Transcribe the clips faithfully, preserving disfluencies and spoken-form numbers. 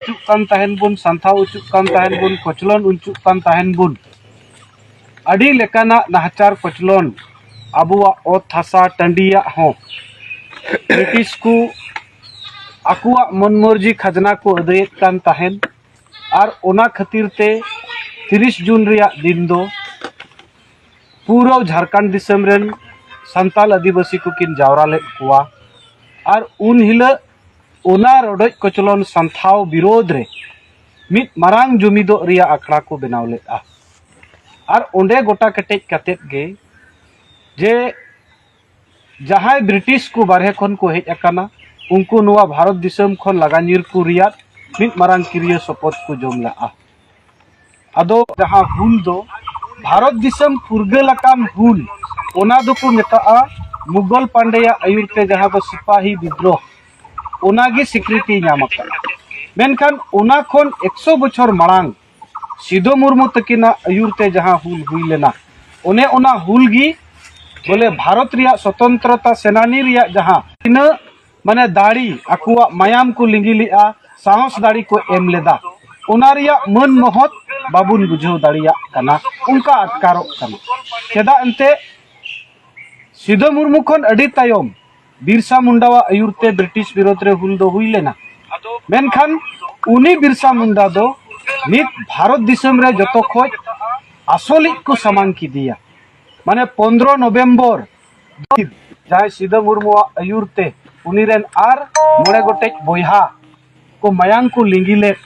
ᱚᱪᱚᱜ ᱠᱟᱱ ᱛᱟᱦᱮᱱ ᱵᱚᱱ, ᱥᱟᱱᱛᱷᱟᱣ ᱚᱪᱚᱜ ᱠᱟᱱ ᱛᱟᱦᱮᱱ ᱵᱚᱱ, ᱠᱚᱪᱞᱚᱱ ᱚᱪᱚᱜ ᱠᱟᱱ ᱛᱟᱦᱮᱱ ᱵᱚᱱ, ᱟᱹᱰᱤ ᱞᱮᱠᱟᱱᱟᱜ ᱱᱟᱦᱟᱪᱟᱨ ᱠᱚᱪᱞᱚᱱ ᱟᱵᱚᱣᱟᱜ ᱚᱛ ᱦᱟᱥᱟ ᱴᱟᱺᱰᱤᱭᱟᱜ ᱦᱚᱸ ᱵᱨᱤᱴᱤᱥ ᱠᱚ ᱟᱠᱚᱣᱟᱜ ᱢᱚᱱ ᱢᱚᱨᱡᱤ ᱠᱷᱟᱡᱽᱱᱟ ᱠᱚ ᱟᱹᱫᱟᱹᱭᱮᱫ ᱠᱟᱱ ᱛᱟᱦᱮᱱ᱾ ᱟᱨ ᱚᱱᱟ ᱠᱷᱟᱹᱛᱤᱨ ᱛᱮ ᱛᱤᱨᱤᱥ ᱡᱩᱱ ᱨᱮᱭᱟᱜ ᱫᱤᱱ ᱫᱚ ᱯᱩᱨᱟᱹ ᱡᱷᱟᱲᱠᱷᱚᱸᱰ ᱫᱤᱥᱚᱢ ᱨᱮᱱ ᱥᱟᱱᱛᱟᱞ ᱟᱹᱫᱤᱵᱟᱹᱥᱤ ᱠᱚᱠᱤᱱ ᱡᱟᱣᱨᱟ ᱞᱮᱫ ᱠᱚᱣᱟ᱾ ᱟᱨ ᱩᱱ ᱦᱤᱞᱳᱜ ᱚᱱᱟ ᱨᱚᱰᱚᱡ ᱠᱚᱪᱞᱚᱱ ᱥᱟᱱᱛᱷᱟᱣ ᱵᱤᱨᱳᱫᱷ ᱨᱮ ᱢᱤᱫ ᱢᱟᱨᱟᱝ ᱡᱩᱢᱤᱫᱚᱜ ᱨᱮᱭᱟᱜ ᱟᱠᱷᱲᱟ ᱠᱚ ᱵᱮᱱᱟᱣ ᱞᱮᱫᱼᱟ᱾ ᱟᱨ ᱚᱸᱰᱮ ᱜᱚᱴᱟ ᱠᱮᱴᱮᱡ ᱠᱟᱛᱮᱫ ᱜᱮ ᱡᱮ ᱡᱟᱦᱟᱸᱭ ᱵᱨᱤᱴᱤᱥ ᱠᱚ ᱵᱟᱨᱦᱮ ᱠᱷᱚᱱ ᱠᱚ ᱦᱮᱡ ᱟᱠᱟᱱᱟ, ᱩᱱᱠᱩ ᱱᱚᱣᱟ ᱵᱷᱟᱨᱚᱛ ᱫᱤᱥᱚᱢ ᱠᱷᱚᱱ ᱞᱟᱜᱟ ᱧᱤᱨ ᱠᱚ ᱨᱮᱭᱟᱜ ᱢᱤᱫ ᱢᱟᱨᱟᱝ ᱠᱤᱨᱤᱭᱟᱹ ᱥᱚᱯᱚᱛ ᱠᱚ ᱡᱚᱢ ᱞᱮᱫᱼᱟ᱾ ᱟᱫᱚ ᱡᱟᱦᱟᱸ ᱦᱩᱞ ᱫᱚ ᱵᱷᱟᱨᱚᱛ ᱫᱤᱥᱚᱢ ᱯᱷᱩᱨᱜᱟᱹᱞ ᱟᱠᱟᱱ ᱦᱩᱞ, ᱚᱱᱟ ᱫᱚᱠᱚ ᱢᱮᱛᱟᱜᱼᱟ ᱢᱩᱜᱚᱞ ᱯᱟᱱᱰᱮᱭᱟᱜ ᱟᱹᱭᱩᱨ ᱛᱮ ᱡᱟᱦᱟᱸ ᱫᱚ ᱥᱤᱯᱟᱦᱤ ᱵᱤᱫᱽᱨᱳᱦ, ᱚᱱᱟᱜᱮ ᱥᱤᱠᱨᱤᱛᱤᱭ ᱧᱟᱢ ᱟᱠᱟᱫᱼᱟ᱾ ᱢᱮᱱᱠᱷᱟᱱ ᱚᱱᱟ ᱠᱷᱚᱱ ᱮᱠᱥᱚ ᱵᱚᱪᱷᱚᱨ ᱢᱟᱲᱟᱝ ᱥᱤᱫᱚ ᱢᱩᱨᱢᱩ ᱛᱟᱹᱠᱤᱱᱟᱜ ᱟᱹᱭᱩᱨ ᱛᱮ ᱡᱟᱦᱟᱸ ᱦᱩᱞ ᱦᱩᱭ ᱞᱮᱱᱟ, ᱚᱱᱮ ᱚᱱᱟ ᱦᱩᱞ ᱜᱮ ᱵᱚᱞᱮ ᱵᱷᱟᱨᱚᱛ ᱨᱮᱭᱟᱜ ᱥᱚᱛᱚᱱᱛᱨᱚᱛᱟ ᱥᱮᱱᱟᱱᱤ ᱨᱮᱭᱟᱜ ᱡᱟᱦᱟᱸ ᱛᱤᱱᱟᱹᱜ ᱢᱟᱱᱮ ᱫᱟᱲᱮ, ᱟᱠᱚᱣᱟᱜ ᱢᱟᱭᱟᱢ ᱠᱚ ᱞᱤᱸᱜᱤ ᱞᱮᱫᱼᱟ, ᱥᱟᱦᱚᱥ ᱫᱟᱲᱮ ᱠᱚ ᱮᱢ ᱞᱮᱫᱟ, ᱚᱱᱟ ᱨᱮᱭᱟᱜ ᱢᱟᱹᱱ ᱢᱚᱦᱚᱛ ᱵᱟᱵᱚᱱ ᱵᱩᱡᱷᱟᱹᱣ ᱫᱟᱲᱮᱭᱟᱜ ᱠᱟᱱᱟ, ᱚᱱᱠᱟ ᱟᱴᱠᱟᱨᱚᱜ ᱠᱟᱱᱟ᱾ ᱪᱮᱫᱟᱜ ᱮᱱᱛᱮ ᱥᱤᱫᱚ ᱢᱩᱨᱢᱩ ᱠᱷᱚᱱ ᱟᱹᱰᱤ ᱛᱟᱭᱚᱢ ᱵᱤᱨᱥᱟ ᱢᱩᱱᱰᱟᱣᱟᱜ ᱟᱹᱭᱩᱨ ᱛᱮ ᱵᱨᱤᱴᱤᱥ ᱵᱤᱨᱳᱫᱷ ᱨᱮ ᱦᱩᱞ ᱫᱚ ᱦᱩᱭ ᱞᱮᱱᱟ᱾ ᱢᱮᱱᱠᱷᱟᱱ ᱩᱱᱤ ᱵᱤᱨᱥᱟ ᱢᱩᱱᱰᱟ ᱫᱚ ᱱᱤᱛ ᱵᱷᱟᱨᱚᱛ ᱫᱤᱥᱚᱢ ᱨᱮ ᱡᱚᱛᱚ ᱠᱷᱚᱡ ᱟᱥᱚᱞᱤᱡ ᱠᱚ ᱥᱟᱢᱟᱝ ᱠᱮᱫᱮᱭᱟ᱾ ᱢᱟᱱᱮ ᱯᱚᱱᱫᱽᱨᱚ ᱱᱚᱵᱷᱮᱢᱵᱚᱨ ᱡᱟᱦᱟᱸᱭ ᱥᱤᱫᱚ ᱢᱩᱨᱢᱩᱣᱟᱜ ᱟᱹᱭᱩᱨ ᱛᱮ ᱩᱱᱤ ᱨᱮᱱ ᱟᱨ ᱢᱚᱬᱮ ᱜᱚᱴᱮᱡ ᱵᱚᱭᱦᱟ ᱠᱚ ᱢᱟᱭᱟᱝ ᱠᱚ ᱞᱤᱸᱜᱤ ᱞᱮᱫ,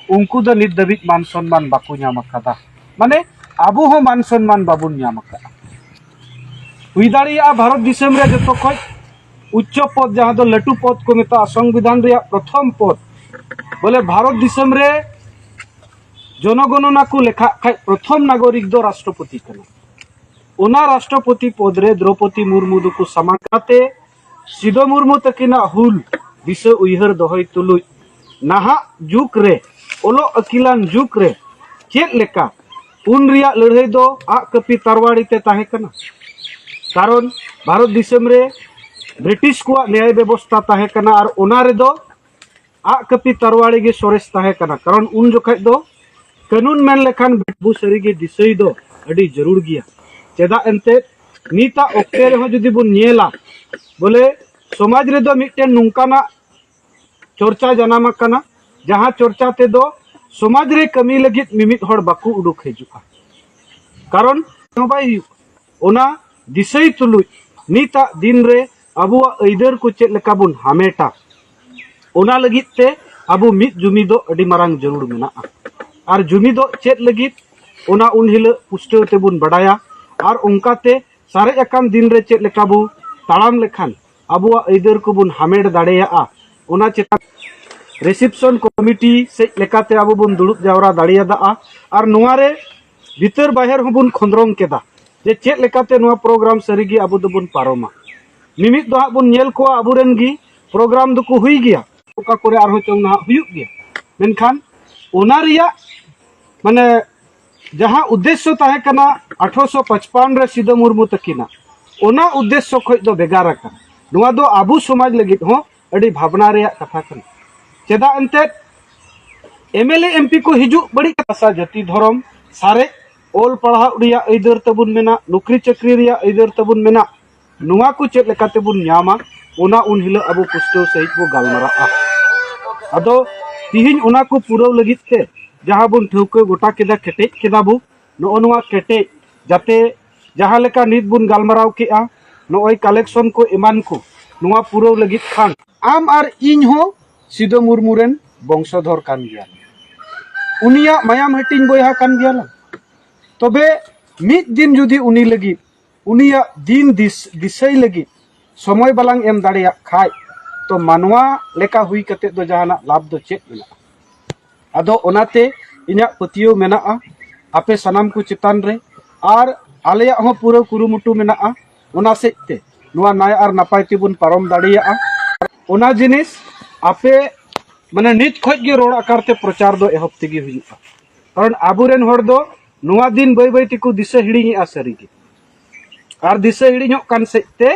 ᱩᱱᱠᱩ ᱫᱚ ᱱᱤᱛ ᱫᱷᱟᱹᱵᱤᱡ ᱢᱟᱱ ᱥᱚᱱᱢᱟᱱ ᱵᱟᱠᱚ ᱧᱟᱢ ᱟᱠᱟᱫᱟ᱾ ᱢᱟᱱᱮ ᱟᱵᱚ ᱦᱚᱸ ᱢᱟᱱ ᱥᱚᱱᱢᱟᱱ ᱵᱟᱵᱚᱱ ᱧᱟᱢ ᱟᱠᱟᱫᱟ᱾ ᱦᱩᱭ ᱫᱟᱲᱮᱭᱟᱜᱼᱟ ᱵᱷᱟᱨᱚᱛ ᱫᱤᱥᱚᱢ ᱨᱮ ᱡᱚᱛᱚ ᱠᱷᱚᱡ ᱩᱪᱪᱚ ᱯᱚᱫ, ᱡᱟᱦᱟᱸ ᱫᱚ ᱞᱟᱹᱴᱩ ᱯᱚᱫ ᱠᱚ ᱢᱮᱛᱟᱜᱼᱟ, ᱥᱚᱝᱵᱤᱫᱷᱟᱱ ᱨᱮᱭᱟᱜ ᱯᱨᱚᱛᱷᱚᱢ ᱯᱚᱫ, ᱵᱚᱞᱮ ᱵᱷᱟᱨᱚᱛ ᱫᱤᱥᱚᱢ ᱨᱮ ᱡᱚᱱᱚᱜᱚᱱᱚᱱᱟ ᱠᱚ ᱞᱮᱠᱷᱟᱜ ᱠᱷᱟᱡ ᱯᱨᱚᱛᱷᱚᱢ ᱱᱟᱜᱚᱨᱤᱠ ᱫᱚ ᱨᱟᱥᱴᱨᱚᱯᱚᱛᱤ ᱠᱟᱱᱟ᱾ ᱚᱱᱟ ᱨᱟᱥᱴᱨᱚᱯᱚᱛᱤ ᱯᱚᱫ ᱨᱮ ᱫᱨᱚᱯᱚᱫᱤ ᱢᱩᱨᱢᱩ ᱫᱚᱠᱚ ᱥᱟᱢᱟᱝ ᱠᱟᱛᱮ ᱥᱤᱫᱚ ᱢᱩᱨᱢᱩ ᱛᱟᱹᱠᱤᱱᱟᱜ ᱦᱩᱞ ᱫᱤᱥᱟᱹ ᱩᱭᱦᱟᱹᱨ ᱫᱚᱦᱚᱭ ᱛᱩᱞᱩᱡ ᱱᱟᱦᱟᱜ ᱡᱩᱜᱽ ᱨᱮ, ᱚᱞᱚᱜ ᱟᱹᱠᱤᱞᱟᱱ ᱡᱩᱜᱽ ᱨᱮ ᱪᱮᱫ ᱞᱮᱠᱟ ᱩᱱ ᱨᱮᱭᱟᱜ ᱞᱟᱹᱲᱦᱟᱹᱭ ᱫᱚ ᱟᱜ ᱠᱟᱹᱯᱤ ᱛᱟᱨᱣᱟᱲᱤ ᱛᱮ ᱛᱟᱦᱮᱸ ᱠᱟᱱᱟ᱾ ᱠᱟᱨᱚᱱ ᱵᱷᱟᱨᱚᱛ ᱫᱤᱥᱚᱢ ᱨᱮ ᱵᱨᱤᱴᱤᱥ ᱠᱚᱣᱟᱜ ᱱᱮᱭᱟᱭ ᱵᱮᱵᱚᱥᱛᱟ ᱛᱟᱦᱮᱸ ᱠᱟᱱᱟ ᱟᱨ ᱚᱱᱟ ᱨᱮᱫᱚ ᱟᱜ ᱠᱟᱹᱯᱤ ᱛᱟᱨᱣᱟᱲᱤ ᱜᱮ ᱥᱚᱨᱮᱥ ᱛᱟᱦᱮᱸ ᱠᱟᱱᱟ᱾ ᱠᱟᱨᱚᱱ ᱩᱱ ᱡᱚᱠᱷᱟᱡ ᱫᱚ ᱠᱟᱹᱱᱩᱱ ᱢᱮᱱ ᱞᱮᱠᱷᱟᱱ ᱵᱟᱹᱵᱩ ᱥᱟᱹᱨᱤᱜᱮ ᱫᱤᱥᱟᱹᱭ ᱫᱚ ᱟᱹᱰᱤ ᱡᱟᱹᱨᱩᱲ ᱜᱮᱭᱟ᱾ ᱪᱮᱫᱟᱜ ᱮᱱᱛᱮᱫ ᱱᱤᱛᱟᱜ ᱚᱠᱛᱮ ᱨᱮᱦᱚᱸ ᱡᱩᱫᱤ ᱵᱚᱱ ᱧᱮᱞᱟ, ᱵᱚᱞᱮ ᱥᱚᱢᱟᱡᱽ ᱨᱮᱫᱚ ᱢᱤᱫᱴᱮᱱ ᱱᱚᱝᱠᱟᱱᱟᱜ ᱪᱚᱨᱪᱟ ᱡᱟᱱᱟᱢ ᱟᱠᱟᱱᱟ, ᱡᱟᱦᱟᱸ ᱪᱚᱨᱪᱟ ᱛᱮᱫᱚ ᱥᱚᱢᱟᱡᱽ ᱨᱮ ᱠᱟᱹᱢᱤ ᱞᱟᱹᱜᱤᱫ ᱢᱤᱢᱤᱫ ᱦᱚᱲ ᱵᱟᱠᱚ ᱩᱰᱩᱠ ᱦᱤᱡᱩᱜᱼᱟ᱾ ᱠᱟᱨᱚᱱ ᱦᱚᱸ ᱵᱟᱭ ᱦᱩᱭᱩᱜ᱾ ᱚᱱᱟ ᱫᱤᱥᱟᱹᱭ ᱛᱩᱞᱩᱡ ᱱᱤᱛᱟᱜ ᱫᱤᱱ ᱨᱮ ᱟᱵᱚᱣᱟᱜ ᱟᱹᱭᱫᱟᱹᱨ ᱠᱚ ᱪᱮᱫ ᱞᱮᱠᱟ ᱵᱚᱱ ᱦᱟᱢᱮᱴᱟ, ᱚᱱᱟ ᱞᱟᱹᱜᱤᱫ ᱛᱮ ᱟᱵᱚ ᱢᱤᱫ ᱡᱩᱢᱤᱫᱚᱜ ᱟᱹᱰᱤ ᱢᱟᱨᱟᱝ ᱡᱟᱹᱨᱩᱲ ᱢᱮᱱᱟᱜᱼᱟ᱾ ᱟᱨ ᱡᱩᱢᱤᱫᱚᱜ ᱪᱮᱫ ᱞᱟᱹᱜᱤᱫ, ᱚᱱᱟ ᱩᱱ ᱦᱤᱞᱳᱜ ᱯᱩᱥᱴᱟᱹᱣ ᱛᱮᱵᱚᱱ ᱵᱟᱰᱟᱭᱟ᱾ ᱟᱨ ᱚᱱᱠᱟᱛᱮ ᱥᱟᱨᱮᱡ ᱟᱠᱟᱱ ᱫᱤᱱ ᱨᱮ ᱪᱮᱫ ᱞᱮᱠᱟ ᱵᱚ ᱛᱟᱲᱟᱢ ᱞᱮᱠᱷᱟᱱ ᱟᱵᱚᱣᱟᱜ ᱟᱹᱭᱫᱟᱹᱨ ᱠᱚᱵᱚᱱ ᱦᱟᱢᱮᱴ ᱫᱟᱲᱮᱭᱟᱜᱼᱟ, ᱚᱱᱟ ᱪᱮᱛᱟᱱ reception committee ᱥᱮᱫ ᱞᱮᱠᱟᱛᱮ ᱟᱵᱚ ᱵᱚᱱ ᱫᱩᱲᱩᱵ ᱡᱟᱣᱨᱟ ᱫᱟᱲᱮᱭᱟᱫᱟ᱾ ᱟᱨ ᱱᱚᱣᱟ ᱨᱮ ᱵᱷᱤᱛᱟᱹᱨ ᱵᱟᱦᱮᱨ ᱦᱚᱸᱵᱚᱱ ᱠᱷᱚᱸᱫᱽᱨᱚᱝ ᱠᱮᱫᱟ ᱡᱮ ᱪᱮᱫ ᱞᱮᱠᱟᱛᱮ ᱱᱚᱣᱟ ᱯᱨᱳᱜᱨᱟᱢ ᱥᱟᱹᱨᱤᱜᱮ ᱟᱵᱚ ᱫᱚᱵᱚᱱ ᱯᱟᱨᱚᱢᱟ᱾ ᱢᱤᱢᱤᱫ ᱫᱚ ᱦᱟᱸᱜ ᱵᱚᱱ ᱧᱮᱞ ᱠᱚᱣᱟ ᱟᱵᱚᱨᱮᱱ ᱜᱮ ᱯᱨᱳᱜᱨᱟᱢ ᱫᱚᱠᱚ ᱦᱩᱭ ᱜᱮᱭᱟ, ᱚᱠᱟ ᱠᱚᱨᱮ ᱟᱨᱦᱚᱸ ᱪᱚᱝ ᱱᱟᱦᱟᱜ ᱦᱩᱭᱩᱜ ᱜᱮᱭᱟ, ᱢᱮᱱᱠᱷᱟᱱ ᱚᱱᱟ ᱨᱮᱭᱟᱜ ᱢᱟᱱᱮ ᱡᱟᱦᱟᱸ ᱩᱫᱽᱫᱮᱥᱥᱚ ᱛᱟᱦᱮᱸ ᱠᱟᱱᱟ ᱟᱴᱷᱨᱚᱥᱚ ᱯᱟᱸᱪᱯᱟᱱ ᱨᱮ ᱥᱤᱫᱟᱹ ᱢᱩᱨᱢᱩ ᱛᱟᱹᱠᱤᱱᱟᱜ, ᱚᱱᱟ ᱩᱫᱽᱫᱮᱥᱥᱚ ᱠᱷᱚᱡ ᱫᱚ ᱵᱷᱮᱜᱟᱨ ᱟᱠᱟᱱᱟ᱾ ᱱᱚᱣᱟ ᱫᱚ ᱟᱵᱚ ᱥᱚᱢᱟᱡᱽ ᱞᱟᱹᱜᱤᱫ ᱦᱚᱸ ᱟᱹᱰᱤ ᱵᱷᱟᱵᱽᱱᱟ ᱨᱮᱭᱟᱜ ᱠᱟᱛᱷᱟ ᱠᱟᱱᱟ᱾ ᱪᱮᱫᱟᱜ ᱮᱱᱛᱮᱫ MLA MP ᱠᱚ ᱦᱤᱡᱩᱜ ᱵᱟᱹᱲᱤᱡ ᱠᱟᱛᱷᱟ, ᱡᱟᱹᱛᱤ ᱫᱷᱚᱨᱚᱢ ᱥᱟᱨᱮᱡ, ᱚᱞ ᱯᱟᱲᱦᱟᱣ ᱨᱮᱭᱟᱜ ᱟᱹᱭᱫᱟᱹᱨ ᱛᱟᱵᱚᱱ ᱢᱮᱱᱟᱜ, ᱱᱚᱠᱨᱤ ᱪᱟᱹᱠᱨᱤ ᱨᱮᱭᱟᱜ ᱟᱹᱭᱫᱟᱹᱨ ᱛᱟᱵᱚᱱ ᱢᱮᱱᱟᱜ, ᱱᱚᱣᱟ ᱠᱚ ᱪᱮᱫ ᱞᱮᱠᱟᱛᱮ ᱵᱚᱱ ᱧᱟᱢᱟ, ᱚᱱᱟ ᱩᱱ ᱦᱤᱞᱳᱜ ᱟᱵᱚ ᱯᱩᱥᱴᱟᱹᱣ ᱥᱟᱺᱦᱤᱡ ᱵᱚ ᱜᱟᱞᱢᱟᱨᱟᱜᱼᱟ᱾ ᱟᱫᱚ ᱛᱤᱦᱤᱧ ᱚᱱᱟ ᱠᱚ ᱯᱩᱨᱟᱹᱣ ᱞᱟᱹᱜᱤᱫ ᱛᱮ ᱡᱟᱦᱟᱸ ᱵᱚᱱ ᱴᱷᱟᱹᱣᱠᱟᱹ ᱜᱚᱴᱟ ᱠᱮᱫᱟ, ᱠᱮᱴᱮᱡ ᱠᱮᱫᱟ ᱵᱚ, ᱱᱚᱜᱼᱚ ᱱᱚᱣᱟ ᱠᱮᱴᱮᱡ, ᱡᱟᱛᱮ ᱡᱟᱦᱟᱸ ᱞᱮᱠᱟ ᱱᱤᱛ ᱵᱚᱱ ᱜᱟᱞᱢᱟᱨᱟᱣ ᱠᱮᱜᱼᱟ, ᱱᱚᱜᱼᱚᱭ collection ᱠᱚ ᱮᱢᱟᱱ ᱠᱚ, ᱱᱚᱣᱟ ᱯᱩᱨᱟᱹᱣ ᱞᱟᱹᱜᱤᱫ ᱠᱷᱟᱱ ᱟᱢ ᱟᱨ ᱤᱧ ᱦᱚᱸ ᱥᱤᱫᱟᱹ ᱢᱩᱨᱢᱩ ᱨᱮᱱ ᱵᱚᱝᱥᱚᱫᱷᱚᱨ ᱠᱟᱱ ᱜᱮᱭᱟᱞᱟᱝ, ᱩᱱᱤᱭᱟᱜ ᱢᱟᱭᱟᱢ ᱦᱟᱹᱴᱤᱧ ᱵᱚᱭᱦᱟ ᱠᱟᱱ ᱜᱮᱭᱟᱞᱟᱝ᱾ ᱛᱚᱵᱮ ᱢᱤᱫ ᱫᱤᱱ ᱡᱩᱫᱤ ᱩᱱᱤ ᱞᱟᱹᱜᱤᱫ, ᱩᱱᱤᱭᱟᱜ ᱫᱤᱱ ᱫᱤᱥ-, ᱫᱤᱥᱟᱹᱭ ᱞᱟᱹᱜᱤᱫ ᱥᱚᱢᱚᱭ ᱵᱟᱞᱟᱝ ᱮᱢ ᱫᱟᱲᱮᱭᱟᱜ ᱠᱷᱟᱡ, ᱛᱚ ᱢᱟᱱᱣᱟ ᱞᱮᱠᱟ ᱦᱩᱭ ᱠᱟᱛᱮ ᱫᱚ ᱡᱟᱦᱟᱱᱟᱜ ᱞᱟᱵᱷ ᱫᱚ ᱪᱮᱫ ᱢᱮᱱᱟᱜᱼᱟ? ᱟᱫᱚ ᱚᱱᱟᱛᱮ ᱤᱧᱟᱹᱜ ᱯᱟᱹᱛᱭᱟᱹᱣ ᱢᱮᱱᱟᱜᱼᱟ ᱟᱯᱮ ᱥᱟᱱᱟᱢ ᱠᱚ ᱪᱮᱛᱟᱱ ᱨᱮ, ᱟᱨ ᱟᱞᱮᱭᱟᱜ ᱦᱚᱸ ᱯᱩᱨᱟᱹ ᱠᱩᱨᱩᱢᱩᱴᱩ ᱢᱮᱱᱟᱜᱼᱟ᱾ ᱚᱱᱟ ᱥᱮᱫ ᱛᱮ ᱱᱚᱣᱟ ᱱᱟᱭ ᱟᱨ ᱱᱟᱯᱟᱭ ᱛᱮᱵᱚᱱ ᱯᱟᱨᱚᱢ ᱫᱟᱲᱮᱭᱟᱜᱼᱟ᱾ ᱚᱱᱟ ᱡᱤᱱᱤᱥ ᱟᱯᱮ, ᱢᱟᱱᱮ, ᱱᱤᱛ ᱠᱷᱚᱡ ᱜᱮ ᱨᱚᱲ ᱟᱠᱟᱨ ᱛᱮ ᱯᱨᱚᱪᱟᱨ ᱫᱚ ᱮᱦᱚᱵ ᱛᱮᱜᱮ ᱦᱩᱭᱩᱜᱼᱟ᱾ ᱠᱟᱨᱚᱱ ᱟᱵᱚᱨᱮᱱ ᱦᱚᱲ ᱫᱚ ᱱᱚᱣᱟ ᱫᱤᱱ ᱵᱟᱹᱭ ᱵᱟᱹᱭ ᱛᱮᱠᱚ ᱫᱤᱥᱟᱹ ᱦᱤᱲᱤᱧᱮᱜᱼᱟ ᱥᱟᱹᱨᱤᱜᱮ᱾ ᱟᱨ ᱫᱤᱥᱟᱹ ᱦᱤᱲᱤᱧᱚᱜ ᱠᱟᱱ ᱥᱮᱫ ᱛᱮ